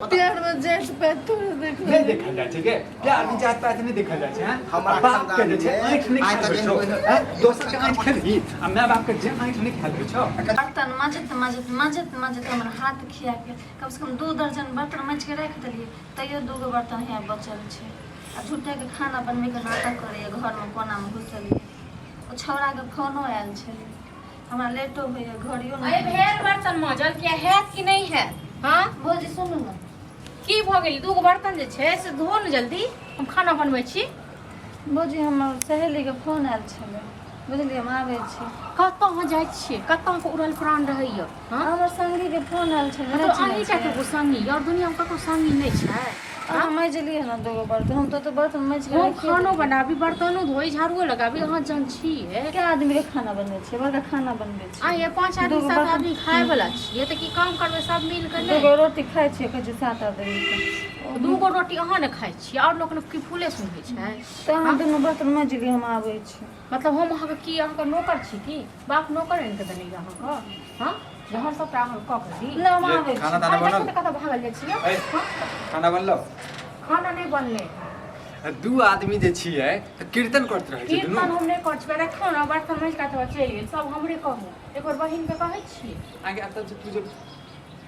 प्यार में जात पात थोड़े देखल नहि देखल जाइ छै गे। प्यार में जात पात नहि देखल जाइ छै। हैं? हमरा आ बाप के जे छै खानदान में आँखि नहि आइ खायल तक होइ छौ। एहन हैं? दोसर के आँखि खेलही आ माय बाप के जे आँखि नहि खायल होइ छौ। बर्तन मजैत मजैत मजैत मजैत हमर हाथ खिया के कम से कम 2 दर्जन बर्तन मजि के राखि देलियै, तैयो 2 गो बर्तन है बचल छै। आ झूठे के खाना बनबै के नाटक करैया, घरमे कोनामे घुसल यऽ। ओ छौड़ाके फोनो आयल छलै, हमरा लेटो होइया, घड़ियो अरे नहि। भेल बर्तन मजल किया हैत कि नहि हैत? हाँ भौजी सुनू ने। की भऽ गेल? दूगो बर्तन जे छै से धो ने जल्दी, हम खाना बनबै छी। भौजी हमर सहेलीके फोन आयल छलै, बुझलियै, हम आबै छी। कतऽ अहाँ जाइ छियै? कतऽ अहाँके उड़ल प्राण रहैया? हाँ हमर संगीके फोन आयल छलै। मतलब अहीं टा के एगो संगी और दुनिया में ककरो संगी नहि छै? अहाँ मजलियै ने 2 गो बर्तन, हम तऽ बर्तन मजि के हम राखिए खानो देलियै। बनाबी, बर्तनो धोई, झाड़ुओ लगाबी, अहाँ जन छियै। कै आदमी के खाना बनबै छियै? बड़का खाना बनबै छियै। आ ये 5 आदमी दूगो 7 बर्तन। आदमी खाय वाला छियै तऽ की काम करबै सब मिल के? 2 नहि गो रोटी खाइ छियै, कहै छियै 7 आदमी के। 2 गो रोटी अहाँ ने खाइ छियै और लोक ने की फूले सुनबै छै? तऽ अहाँ दुनू बर्तन माजि लिअ, हम आबै छी। मतलब हम अहाँके की, अहाँके नौकर छी की? बाप नौकर आनि कऽ देने यऽ अहाँके? हँ, जे हम सबटा अहाँके कऽ के दी? नहि, हम ये आबै छी। खाना ताना अरे देखू बनल? तऽ कतऽ भागल जाइ छियै। ऐ, खाना बनलो? खाना नहि बनलै। दू आदमी जे छियै तऽ कीर्तन करैत रहै छै दुनू। कीर्तन हम नहि करै छियै। देखियौ ने, बर्तन माजि कऽ चलि गेल, सब हमरे कहू। एक बेर बहिनके कहै छियै। आगे एतऽ जे तू जे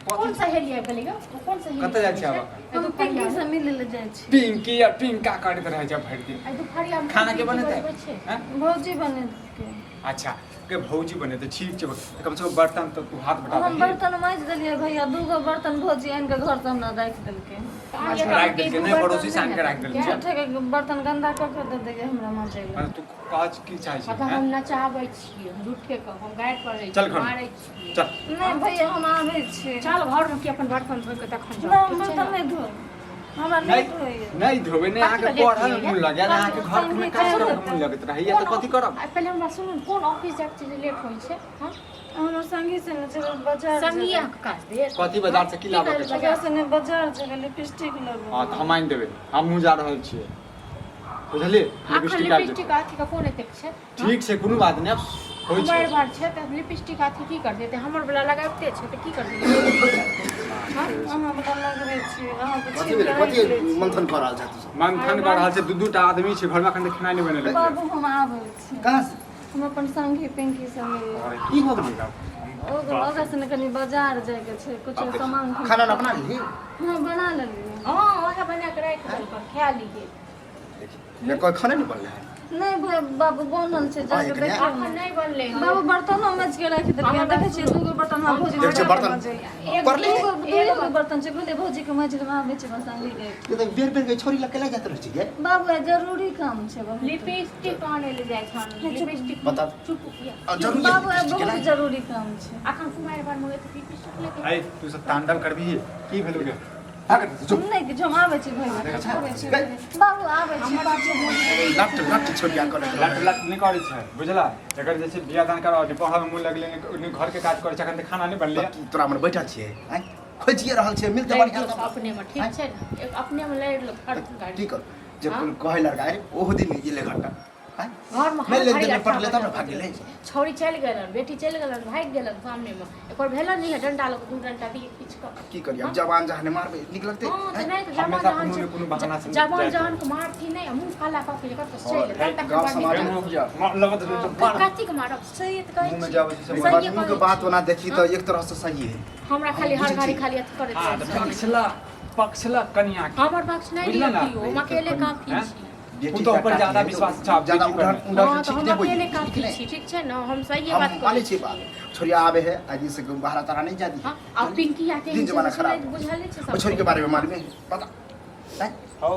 कोन सहेली आबि गेलै यौ? ओ कोन सहेली? कतऽ जाइ छियै आब? हम पिंकी से मिलै लए जाइ छी। पिंकी आ पिंका करैत रहै छै भरि दिन। आइ दुपहरिया मे खाना के पिंकी बनेतै? बजबै छै। हैं? भौजी बनेतै। अच्छा के भौजी बनेतै, ठीक छै, तऽ कम से कम बर्तन तऽ तू हाथ बटा हम दही। बर्तन माजि देलियै भैया, 2 गो बर्तन भौजी आनि कऽ घरसँ हमरा राखि देलकै। तऽ अहाँ अच्छा, एक राखि आदमी देलकै, दू नहि बर्तन पड़ोसी से आनि कऽ राखि देलकै। झूठे के बर्तन गन्दा कऽ कऽ दऽ दैया हमरा माजै लए। मतलब तू कहै की चाहै छी? मतलब हैं? हम नचाबै छियै झूठे के, हम गारि पढ़ै चल छियै, घरमे। मारै छियै। चल। नहि भैया, हम आबै छी। चल घरमे की, अपन बर्तन धोइ कऽ तखन नहि जाउ, हम ठीक छै बर्तन ने? नहि धोब, हमरा नहि लेट होइया। नहि धोबै नहि, अहाँके कथी के लेट पढ़ल होइया? मोन लगैया ने, अहाँके घर मे काज करऽ के मोन लगैत रहैया, तऽ कथी करब? आ पहिले हमरा सुनू ने, कोन ऑफिस जाइके छै जे लेट होइ छै? हँ हमर संगी से ने जेबै बाजार। संगी जेबै। अहाँके काज देत? कथी बाजार से की लाबऽ के छै? बाजार से नहि, बाजार जेबै, लिपस्टिक लेबै। हँ तऽ हम आनि देबै, हमहूँ जा रहल छियै, बुझलियै? अखन लिपस्टिक आबि लिपस्टिक जेतै। अथी के कोन एतेक छै? ठीक छै, कोनो बात नहि, आब होइ छै। उमर भर छै तऽ लिपस्टिक अथी की करतै? तऽ हमर वला लगाबिते छै तऽ की करतै? अहाँ बला लगबै छी, अहाँ तऽ कथी छील भेलै? कऽ कथी राखि लै छी। मंथन कऽ रहल छथि तू सब? मंथन कऽ रहल छै। दू दू टा आदमी छै घरमे, एखन तक खेनाइ नहि बनेलकै। बाबू, हम आबै छी। कहाँ से? हम अपन संगी पिंकी से मिलबै। की हो गेलै? ओ ओकरा से ने कनि बाजार जाइके छै, कुछो अब देखी। सामान। खाना उना बना लेली? हँ, बना लेलियै। हँ, वएह बना कऽ राखि देलकै, खा लियै। देखी, कोई खाना नहीं बनले है? नहि बाबू, बनल छै, जाके एकरे? देखियौ अखन ने। नहि बनलै हन। बाबू, बर्तनो माजि के राखि देलकै। हमर देखै छियै, 2 गो बर्तन हमरा भौजी देख छै बर्तन। एक पड़ले। दूगो, दूगो बर्तन छै। कहलियै भौजी के माजि देबै, आबै छै बस संगी के। ये तऽ बेर बेर के छोरी लग के जाइत रहै छै गे। बाबू, आइ जरूरी काम छै बहुत। लिपस्टिक आनै लए जाइ छन, लिपस्टिक। बता। चुप या। आ जरूरी बाबू, आइ लिपस्टिक बहुत केना? जरूरी काम छै। अखन कुमारि बार में एते लिपस्टिक लेके ऐ, तू सब तांडव करबिही? की भेलौ गे? भाग, चुप। नहि किछु, हम आबै छी भैया, देखै छै? आबै छी बाबू, आबै छी बाबू। लट लट छोरिया कर। लट लट नहि करै छै, बुझला? एकर जे छै बियाह दान कराओ, नहि पढ़ऽमे मोन लगलै, नहि घरके काज करै छै। एखन तक खाना नहि बनलै। तोरा हमर बैठल छियै आँय, खोजिए रहल छियै, मिलते लड़ि बढ़िआँ लो सब। अपने में, ठीक छै ने? एक अपने में लड़ि लो फड़ गाड़ी। की कर जे हाँ? कोनो कहै लड़का, अरे ओहो दिन गेलै घंटा आँय? घर में नहि हर लेन घड़ी देन अच्छा पड़लै तब ने बजल भाग गेलै। छौड़ी चलि गेलन, बेटी चलि गेलन, भागि गेलन सामने में। एक बार भेलन नहीं है, डंडा लग दू डंडा दिए खींच कऽ। की करियै अब, जवान जहाने मारबै नीक लगतै? हाँ तऽ आँय? नहि तऽ जवान हमेशा जहान कोनो ने कोनो बहाना से जवान जाइत जहान के मारथी नहि आ मुँह काला कऽ के कतऽ चलि और गेल तब तक गाँव बड़ नीक। समाज लगत हाँ, कथी के मारब? सही तऽ कहै मुँह में छी। जाबै छै से सहिए मजनू के कहै बात छी। ओना देखी तऽ एक तरह से सही है। हमरा खाली हम हर बुझै घड़ी छी। खाली अथी करैत हाँ रहै तऽ छै। पक्षला पक्षला कनिया के हमर पक्ष नहि बुझल लिअ ने? कियो, हम अकेले काफी हैं? छी। बेटी पुतोह पर का ज्यादा काफी है, विश्वास तो छै आब ज्यादा बेटी पर उधर नहि। उधर हाँ ठीक तऽ हम नहि होई अकेले ठीक काफी नहि छी, ठीक छै ने? हम सहिए हम बात करै मानै छियै बात, छोरिया आबे है आज से बाहर तारा नहीं जाती। हाँ, आ पिंकी आके दिन जमाना खराब। बुझल नहि छै ओ छोरी के सब। बारे में मालूम है पता आँय? हौ,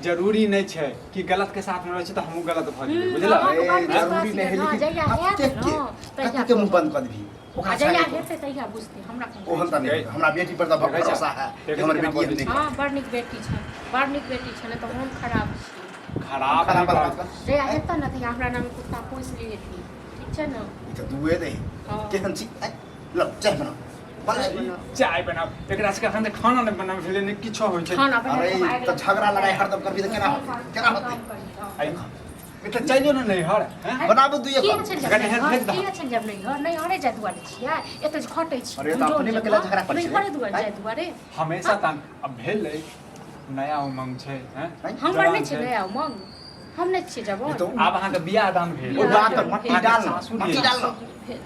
जरूरी नहि छै कि गलत के साथ में रहै छै तऽ हमहूँ गलत भऽ जेबै, बुझल? अहाँके ए, बात जरूरी विश्वास नहीं है यऽ, हाँ, लेकिन जहिया हैत कतेक ने, के तहिया कतेक के मुंह बंद कऽ देबही ओकरा आ जहिया संगे? हेतै तहिया बुझतै, हमरा कोन। ओहन तऽ नहि, हमरा बेटी पर तऽ देखै भरोसा छै? है देखै कि हमर छै केना बेटी एहन बजै नहि छै? हाँ, बड़ नीक बेटी छै, बड़ नीक बेटी छै, नहि तऽ हम खराब छी। खराब खराब नहि बात बात कर। जहिया हेतै ने तहिया हमरा नाम कुत्ता पोसि लिहेथिन, ठीक छै ने? ई तऽ दुए दे। हाँ। केहन छी आँय? लौ चाय बनाउ बनलै? चाय बनाउ? एकरा सबके एखन तक खाना नहि बनाबै भेलै, नहि किछो होइ छै। खाना बना अरे कऽ आगि तऽ झगड़ा लड़ाइ हरदम करबी तऽ केना होतै, केना होतै? आइ ई तऽ चलि ने नैहर हैं? बनाबू दुइये किया कप। चलि जाब कनि हेल्प नैहर? भेज दहक। किया चलि जाब नैहर? नैहरे जाय दुआरे छियै, एतऽ जे खटै छी। अरे, तऽ अपने मे केला झगड़ा करै छियै? नैहरे दुआरे जाय दुआरे। हमेशा तान अब भेलै नया उमंग छै हैं? हमर जवान नहि छै नया उमंग, हम नहि छियै ई जवान। तऽ आब अहाँके बियाह दान भेल। ओ बात पर मट्टी अहाँके डाल न, सासुर मट्टी गेल। डाल न।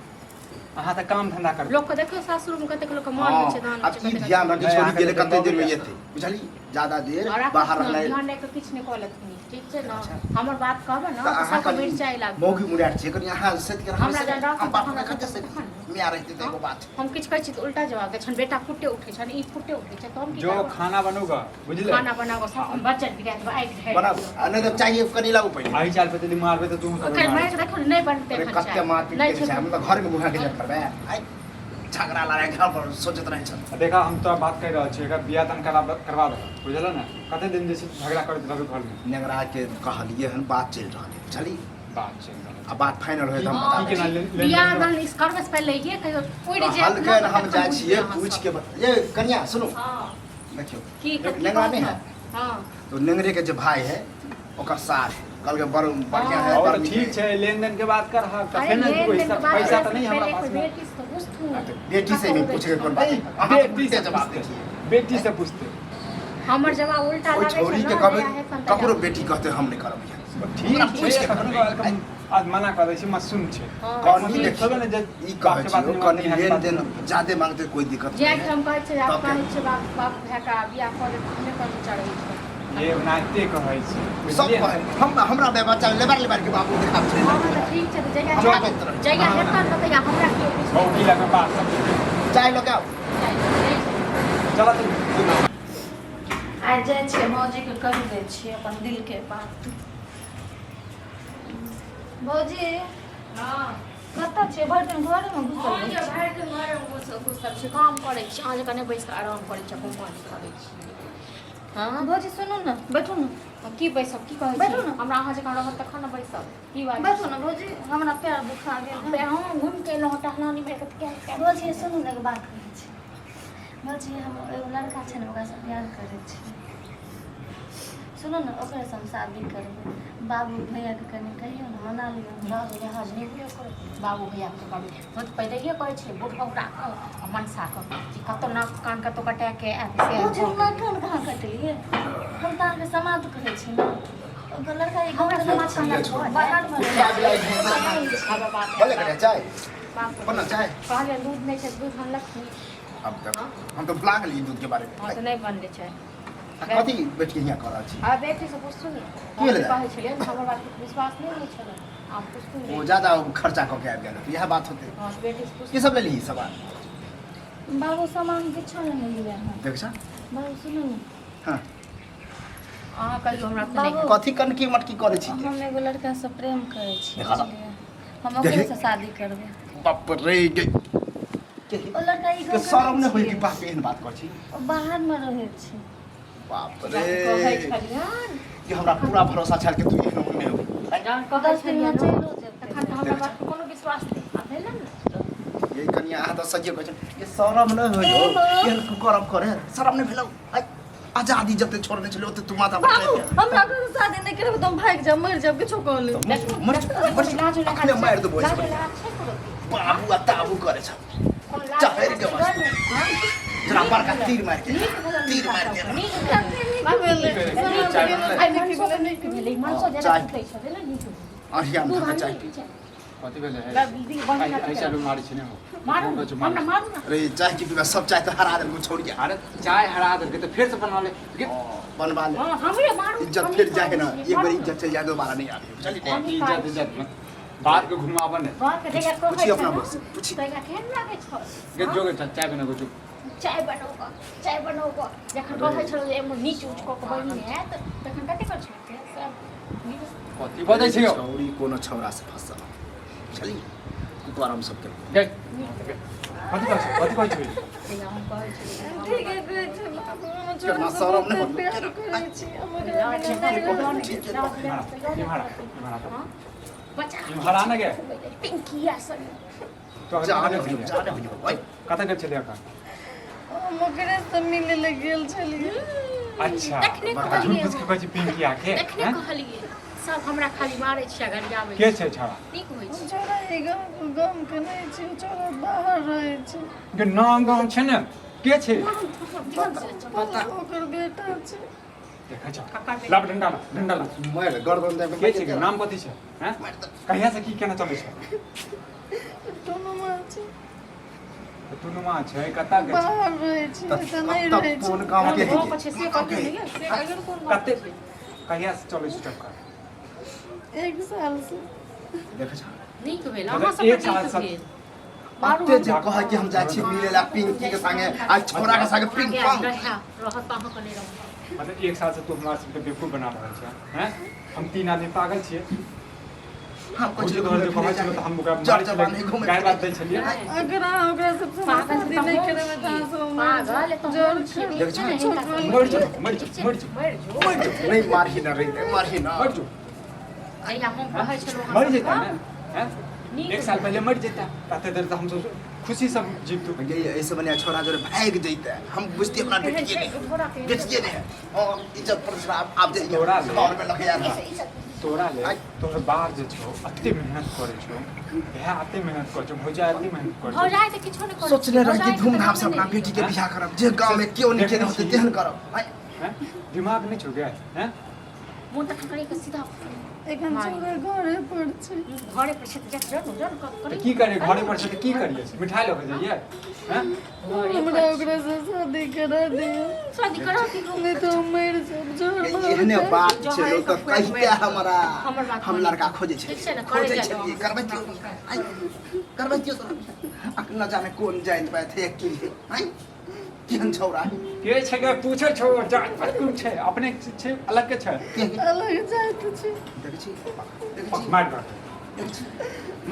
अहाँ तऽ काम धंधा करबै। लोक के देखियौ सासुर मे कतेक लोक के मान होइ छै, दान हाँ, होइ अब छै ई कतेक। ध्यान रख नहि, छोड़ी अहाँके गेलै तऽ कते देर में मौगी एतै बुझली, ज्यादा देर और बाहर राखत ने, रहनाइ। ध्यान राखि कऽ किछु नहि कऽ लेथिन, ठीक छै ने? अच्छा। हमर बात कहबै ने तऽ तऽ अहाँ सबके कनि मिरचाइ लागत। मौगी मुड़ार छियै, कनि अहाँ सैत के हमरा जहन रहत हम बाप हमरा कते सैत तखन। मियाँ रहितै तऽ एगो बात। हम किछु कहै छी तऽ उल्टा जवाब दै छनि, बेटा फुटे उठै छनि, ई फुटे उठै छै, तऽ हम की जो करबै? खाना बनूगा बुझले। खाना बनाबऽ सब हम बच्चा बिगा देबै, आगि ढारि बनाबू देबै। आ नहि तऽ चाहिए कनि लाबू पहिले। अही चाल पे यदि मारबै तऽ तू ओकर मारि के देखो ने, नहि बनतै अरे एखन कते चाय। मारपीट नहि केने छै छै, हम तऽ घर में घुमा के जब करबै आइ झगड़ा लड़ाइ घर पर सोचैत रहै छल। देखा हम तोरा बात कहि रहल छी, एकर बियाह दान करा करवा दे, बुझल ने? कते दिन जे छै झगड़ा करैत रहबै घरमे। नेंगरा के कहलिए हन, बात चलि रहल है बुझली, बात चलि रहल आ बात फाइनल होय तऽ हम बता की दै केना छी। लेन बियाह देन दान इस करबै से पहिले ये कहियो उड़ि जायत। कहलकै हन हम जाइ छियै पूछि के ये कनिया सुनू। हाँ। देखियौ की की नेंगरा नहीं कहू? है। हाँ। तो नेंगरे के जो भाई है ओकर सार है, कहलकै बड़ बढ़िया है, और बड़ तऽ नीक ठीक छै, लेन देन के बात कर हक तऽ अरे फेर ने लेन दूगो देन हिस्सा के बात पैसा करे तऽ से नहीं हमरा पहिले पास कोई में। बेटी से पूछथू। हाँ, तऽ बेटी से भी पूछे के कोन बात है? अहाँ तऽ बेटी उल्टे से जवाब पूछते, दै छियै। बेटी से पूछते। हमर जवाब उल्टा ओहि लागै छौड़ी छै के ने, कहबै नया हेतन तऽ ककरो बेटी कहते हम नहि करब बियाह। ठीक ओकरा छै पूछि के कखनो करबै। काल आज मना कऽ दै छै, मत सुन छै। हाँ। कनि मत देखियौ, थोड़े ने जे ई बाप कहै के बात छियौ नहि कनि मानतै, लेन बात देन नहि। ज्यादे मांगतै कोई दिक्कत जे नहीं है। हम कहै छै, आब तब कहै छै बाप बाप भाय का बियाह कऽ देत, हमे करू चढ़ै छै। ये ओनाहिते कहै छै सब बुझलियै? कहै हम हमरा बे बच्चा लेबर लेबर के बाबू देखाब छै। हाँ, तऽ ठीक छै, तऽ जहिया हमरा कहैत रहै। जहिया हेतन ने तहिया हमरा केओ किछु बहु की लगे बात सब चाय लऽ के आउ। चला चल। आइ जाइ छियै भौजीके कहि दै छियै अपन दिलके बात। भौजी हाँ। कतऽ छियै? भरि दिन घरेमे घुसल हम रहै जे छियै। भरि दिन घरेमे घुसल घुसल छी, काम करै छी, अहाँ जकाँ नहि बैस कऽ आराम करै छी, घुमल करै छी। हाँ। भौजी सुनू ने, बैठू ने। की बैसब, की कहै बैठू छी? ने। हमरा अहाँ जकाँ रहत तखन ने बैसब, की बात? बैठू ने भौजी, हमरा पैर दुखा गेल। हम घुमि कऽ एलहुँ टहलानी मारि कऽ तऽ क्या। भौजी सुनू ने, एगो बात कहै छी। भौजी हम एगो लड़का छै ने, ओकरासँ प्यार करै छी। सुनू ने, ओकरेसँ हम शादी करबै। बाबू भैयाके कनि कहियौ ने, मना लियौ। लाज लिहाज नहि हुए ओकर बाबू भैयाके कहबै? हम तऽ पहिलहिए कहै छलियै बुढ़ौराके आ मनसाके कि कतहु नाक कान कतहु कटाके आयत से। भौजी हम नाक कान कहाँ कटलियै? हम तऽ अहाँके समाद कहै छी ने। ओकर लड़का ई हमरा गाँवके समाज नहि कहला छै, बाहरमे रहै छै। आब बात बोले कनिया चाय बाप बना चाय। कहलियै दूध नहि छै, दूध आनलखिन। अब देख हम तऽ भुला गेलियै दूध के बारे हँ में। तऽ नहि बनलै चाय। आ कथी बैठ के हियाँ कऽ रहल छी? आ बेटीसँ पूछू ने। की भेलै? हम कहै छलियै हमर बातके विश्वास नहि होइ छलै, आब पूछू ओ ने। ज्यादा खर्चा कऽ के आबि गेल, इएह बात होतै। हँ तऽ बेटीसँ पूछू। की सब लेलही सामान? बाबू सामान किछो नहि लेलियै हँ। देख छ। बाबू सुनू ने। हाँ। अहाँ कहियौ हमरा तऽ नहि। बाबू। कथी कनकी मटकी करै छी? हम एगो लड़कासँ प्रेम करै छी, देखा ला। बुझलियै? हम ओकरेसँ शादी करबै। बाप रे गे, ओ लड़का ई के गाँवके शरम नहि नहि होय कि छियै, बाप एहन बात करै छी? ओ बाहरमे रहै छै। बाप रे कहै छलियनि कि हमरा पूरा भरोसा छल कि तू एहन नहि होबी। जहन कहै 10 दिनमे छलियनि चलिओ जेतै। तखन तऽ हमरा बातके कोनो विश्वास नहि आब भेलै ने। ये कनिया अहाँ तऽ सहिए कहै छै, ये शरम नहि होइ हो एहन कुकरम करे? शरम नहि भेलौ? आइ आजादी जते छोड़ने छलै ओते तू माथा पर बाबू चढ़ि गेल। हमरा ककरो शादी नहि करबै तऽ हम भागि जायब, मरि जायब, किछो कऽ लेब। मर मर लाजो लहाज अखने मारि देबो। लाजो लहाज छै कोनो? बाबू आ ताबू करे छ। कोनो लाज चहरि के लहाज बस। छै? हाँ? जरा बड़का तीर मारि के नीक भेलै। तीर मारि के। नीक नीक भेलै। चाय बनलै? आइ मनसो के नीक भेलै, मनसो ज्यादा चाय। सुतै छलै ने, नीक भेलै। अहिया दूध में चाय आनली? पी। कथी भेलै? बढ़िआँ। ऐसा बीमारी छै ने हो। मारू कहै छै, हमरा मारू ने। अरे चाय की पीबा, सब चाय तऽ हरा देलको छोड़िया। अरे चाय हरा देलकै तऽ फेर से बना ले गे। बनवा ले। हाँ, हमरे मारू। इज्जत हमही फिर जाए ना खाइ एक छियै, बार मारू ने। इज्जत चल जाए दोबारा नहीं आबी, बुझली ने? हमही इज्जत खाइ छियै। इज्जत मत बात के घुमाबऽ ने। बात के जहिया कहै पूछी अपना छै बस, ने, पूछी। तहिया केहन लागै छौ? गे हाँ? जो गे चाय बना जो। चाय बनाउ गऽ, चाय बनाउ गऽ। जखन कहै छलहुँ जे एहिमे नीच ऊँच कऽ कऽ बहिन आयत, तखन कते कर छलकै सब नीच। कथी बजै छै यौ? छौड़ी कोनो छौड़ा से फसल बुझली, कुकरम सब के। गे कथी कहै छै, कथी कहै छै? तहिया हम कहै छलियै ठीके कहै छै बाबू, हम केना छोड़ि शरम नहि बहुत होत? प्यार केना? करै छी, हम ओकरा लाज बिना नहि लाज रहब। ठीक है। लाज इम्हर लाज इम्हर इम्हर। हाँ? बच्चा इम्हर आ ने गे। पिंकिया सब तो जाने हो जाने हो भाई। कतऽ गेल छलियै अखन? हम ओकरेसँ मिलै लए गेल छलियै। अच्छा तखने झूठ कहलियै फूस के कहै छै पिंकी आके तखने हैं? कहलियै सब हमरा खाली मारै छियै गरियाबै के छै छौड़ा? नीक होइ छै। छोड़ा ई गाँव गाम के नहि छै, छोड़ा बाहर रहै छै। के नाम गाँव छै ने, के छै? ओकर बेटा छै। देखै छौ, लाब डंडा, ला डंडा ला। मारि गर्दन दे। के छै? नाम कथी छै? हैं, कहिया से की केना चलै छै? टुनुमा छै। टुनुमा छै, कतऽ के छै? बाहर रहै छै, एतऽ नहि रहै छै। कोन गाँव के? गाँव के छै से कहियौ ने यै, से कहियौ ने कोन गाँव कते के छै। कहिया से चलै छै चक्कर? 1 साल से। देखै छौ, नीक भेल मतलब अहाँ सब एक साल नीक से- भेल। मारू अते जे कहै कि हम जाइ छी मिले ला पिंकी के संगे आ छोरा के संगे पिंग आगे पंग रहै रहत तऽ अहाँके नहि रहत। मतलब 1 साल से तू हमरा सबके बेवकूफ बना रहल छै? हैं, हम 3 आदमी पागल छियै? हम भौजी कुछ तोहर जे कहै छलौ तऽ हम ओकरा जर मारै जवानी छलियै, घूमे गारि बात दै छलियै। अगर अहाँ ओकरा सबसँ पागल शादी तऽ नहि हम करबै तऽ अहाँ छियै। सब मरि पागल जायब। तऽ जर हम छियै। देख ठीक छै ने, हिनका सब मरि जो, मरि जो, मरि जो, मरि जो। मरि जो, नहीं मारही ना रे, मारही ना। मरि जो। जहिया हम कहै छलहुँ अहाँ मरि जेता सबके, ने? हैं, नीक 1 साल पहिले मरि जेता, ताते देर तऽ हमसब खुशी सब जीतू। ये ऐसे बनिया छोरा जोरे भाग जैते हम बुझती अपना केहन बेटिए छै, नहीं घोड़ा केहन छै? बेटिए नहीं और इज्जत प्रतिष्ठा आप जाइए तोरा ले। घर में लगे यार। तोरा ले तोहर बाप जे छौ अते मेहनत करै छौ, भाय अते मेहनत करै छौ, भौजाइ अते मेहनत करै छौ। भौजाइ तऽ किछो नहि करै सोचने छै। रही कि भौजाइ धूमधाम से तऽ अपना नहि बेटी के बियाह करब, जे गांव में क्यों नहीं केने होते तेहन करब। आय, हैं, दिमाग नहि छौ गे? हैं, मुँह तऽ खकड़ि कऽ सीधा एखन छोड़ा घरे पर छै। घरे पर छै तऽ जा जर जर तऽ की करियै? घरे पर छै तऽ की करियै? मिठाइ लऽ कऽ जइयै? हैं, घरे हमरा ओकरा से शादी करा दिअ। शादी करा दियौ। नहि तऽ हम मरि जायब। जहर एहने मारतै। बात छै लोग तऽ कहिते हमरा हमर बात हम मानी। लड़का खोजे ठीक छै ने, खोजे करै छलियै जाउ। करबै क्यों? आय, करबै क्यों तोरा? आ न जाने कोन जाइत पाइत है की है। आय, केहन छौड़ा है? के छै गे? पूछै छौ, जात पात कोन छै? अपने छै अलग के छै? केहन? अलग जाइत छै। देखै छी, देखै छी, मारि दहक, देखै छी।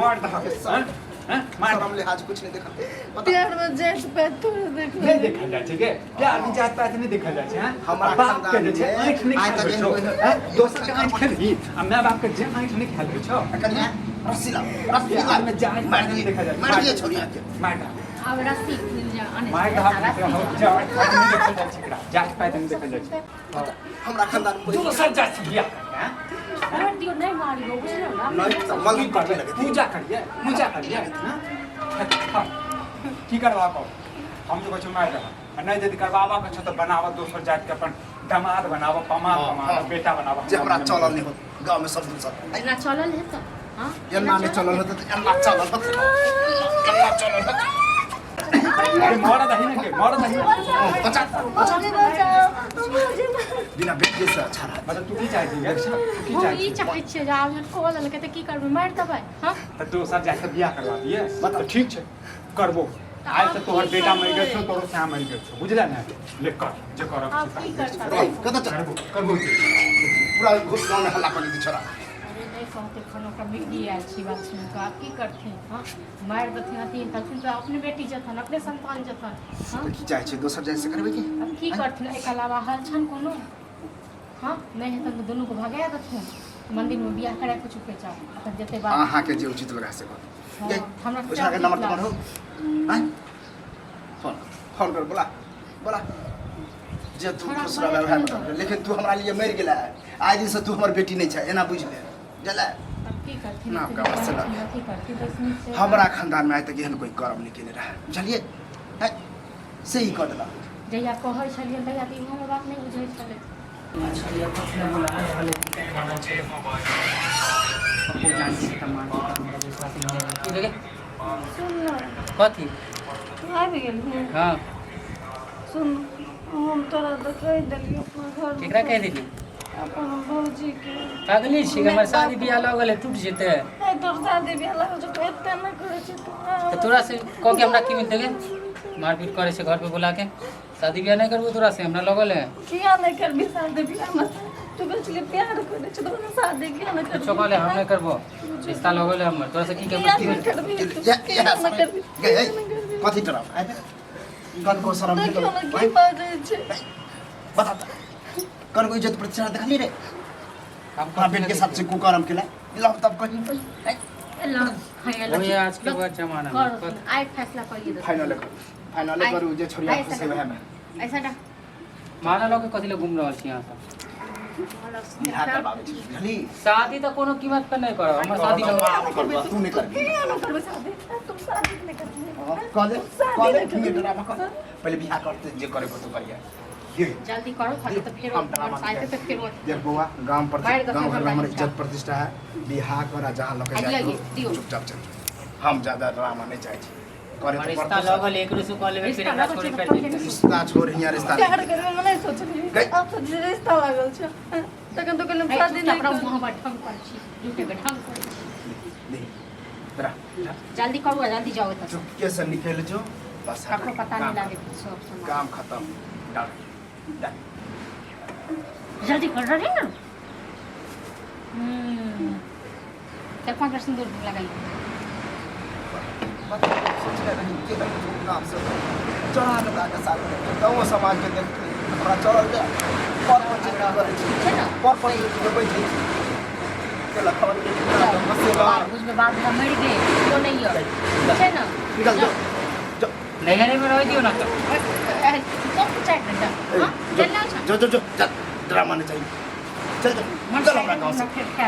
मारि दहक। हैं हैं, मारि शरम लिहाज कुछ नहीं देखल पता। प्यार में जाइत पाइत थोड़े देखल। नहि देखल जाइ छै गे, प्यार में जात पात नहि देखल जाइ छै। हैं, हमरा बाप के जे छै खानदान में आँखि नहि आइ खायल तक होइ छौ। एहन हैं, दोसर के आँखि खेलही आ माय बाप के जे आँखि नहि खायल होइ छौ। कनिया रस्सी ला, रस्सी ला। प्यार में जात मार पात नहि दिए, देखल जाइ छै। मार दिए छोड़िया के। मारि दहक, आब रस्सी अनै मारि छै, दहक। रस्सी जात पात नहि देखल जाइ छै एकरा, जात पात नहि देखल जाइ छै। हमरा खानदान में दोसर जात से बियाह करबै, हैं? मारि दियौ, नहि मारियौ, बुझलियौ ने? नहीं तऽ मल की करबै? पूजा करियै, पूजा करियै? हैं? हँ, की करबा कहो? हम तऽ कहै छियौ मारि दहक, आ नहि यदि करबाबऽ के छौ तऽ बनाबऽ दोसर जातिके, अपन दमाद बनाबऽ, पमाद हाँ, बनाबऽ, हाँ। बेटा बनाबऽ। जे हमरा चलल नहीं होत गांव में सब दूसर। एना चलल हेतै? हँ, एना नहीं चलल होत तऽ एना चलल होत, एना चलल होत। अरे मरद ही ने के, मरद ही ने। बचा। भौजी बचाओ, भौजी बचाओ। बिना बेटिए से अच्छा रहा। मतलब तू की चाहै छी गे? तू की हम चाहै ई छी? चाहै छियै जे आब जहन कऽ लेलकै तऽ की करबै, मारि देबै? हँ, तऽ दोसर जाति से बियाह करवा दिए तऽ ठीक छै, करबो। तऽ आइ आब से तोहर की बेटा मरि गेल करबै? छौ, तोरो सएह मरि गेल छौ, बुझले ने? ले कर जे करब। आब की करतै? ए, कतऽ चल? करबो, करबो। पूरा गांव में हल्ला कर दी छोरा। अरे नहि कहतै खन ओकरा मिर्गी आयल छी बात सुनि कऽ। आब की करथिन? हँ, मारि देथिन हथिन तखन तऽ अपने बेटी जेतन, अपने संतान जेतन। हँ, तऽ की चाहै छै? दोसर जाति से करबै की? आब की करथिन? एहिके अलावा हल छनि कोनो? हँ, नहि हेतनि तऽ दुनूके भगा देथुन, मन्दिरमे बियाह करा कऽ चुपे चाप अपन जते बात। अहाँके जे उचित लगा से करू। हँ, ये, हमरा ओझा के सएह नंबर उचित तम्बर हो? आँय, फोन फोन कर, बोला बोला जे तू छोड़ा खुश बड़ा रहबै वएह छनि बताबै, लेकिन तू हमरा लिए मरि गेला है, आइ दिन से तू हमर बेटी नहीं छै, एना बुझि ले जले। आब की करथिन? ना, एते आपका बस चला। अथी करथिन तऽ नीक से। हमरा खानदान में आइ तक एहन कोई करम नहीं केने रहे, बुझलियै? हैं, से ही कऽ देलक। जहिया कहै छलियनि तहिया तऽ ई हमर बात नहि बुझै छलै। छलियै कखने बोला रहल छै पप्पू जान छै तऽ मार हमरा विश्वास नहि है। की भेलै? सुन न। कथी? तू आबि गेलही? हँ। सुन, हम तोरा तऽ कहि देलियौ अपना घरमे। केकरा कहि देली? अपन भौजीके। पागली छी, हमर शादी बियाह लऽ गेलै टूटि जेतै। नहि, तोर शादी बियाह लागल छौ, तू एते नहि करै छी तू। तऽ तोरा से कह के हमरा की मिलतै गे? मारपीट करै छै घर पे बुला के, शादी बियाह नहि करबो तोरा से, हमरा लगल है। किया नहि करबी शादी बियाह हमरा से? तू कहै छली प्यार करै छी, तऽ शादी किया नहि करबी? कुछो कहले, हम नहि करबो, रिश्ता लगल है हमर, तोरा से की किया करबो? नहि करबी तू? ये किया इएह नहि करबी? गे ए, कथी डराव आइ कनको शरम देखियौ भेलौ? ने की बाजै छै। बता तऽ, कनको इज्जत प्रतिष्ठा देखली रे? हम अपना बेटी के साथ से कुकर्म केला लव तब कहीं हैं? वही आज के बाद जमाना में कर आइ फैसला करिए देथिन। फाइनल करू, फाइनल करू, जे छोड़िया आइ खुश है वएह में। ऐसा डा मारा लऽ के कथी लए घुमि रहल छी अहाँ सब? बियाह करबाबै छी बुझली। शादी तऽ कोनो कीमत पर नहि करब हमर शादी तू नहि करबह, तू नहि करबी। किया नहि करबै शादी? तुम शादी नहि करबी? हाँ, कह ले कह ले फिर ड्रामा कर, पहले बियाह करते जे करे को तो करिया ये। जल्दी करो खाली तऽ फेरो हम ड्रामा आइते नहीं तऽ फेरो देख बौआ, गांव पर मारि दो गांव घर में हमरा हमर इच्छा। इज्जत प्रतिष्ठा है। बियाह कर आ जहाँ लके आ जाए लिअ, दियौ। चुपचाप चल। हम ज्यादा ड्रामा नहीं चाहे छी करे तो रिश्ता पड़तौ। लगल एकरो से कऽ लेबै फिर रिश्ता एकरा लगल छोड़ि छै फेर तऽ जेतै। रिश्ता छोड़ हियां रिश्ता प्यार करबै में नहि सोचलियै। गई। आब तऽ जे रिश्ता लागल छै तखन तऽ कहलियै हम शादी नहि अपना करब। मुँह पर ढंग करै छी, झूठे के ढंग करै छी। नहीं तोरा जल्दी करू आ जल्दी जाओ एतऽ से। चुपके से निकल जो बस। ककरो पता नहीं काम लागे सब सामान। काम खत्म, डाल डाल। जल्दी कर रही ना। 4-5 बेर सिंदूर लगाई। सोचले रही के धूमधाम से चढ़ा के ताके साथ गाँव समाज के देखते हमरा चढ़ल जाय पर पर चिंता करै छी। छै ने। पर पर बैठे छी के लखन के बाल बुझमे बाप भैया मरि गेल केओ नहि यऽ छै ने। निकल जो जो। नैहरे में रह दियौ ना तऽ। सब चाटि देता। ए, हाँ जो चल जाओ। जो जो जो जा, ड्रामा नहीं चाहिए, चल चल चल हमरा गाँव से। फेर खाय।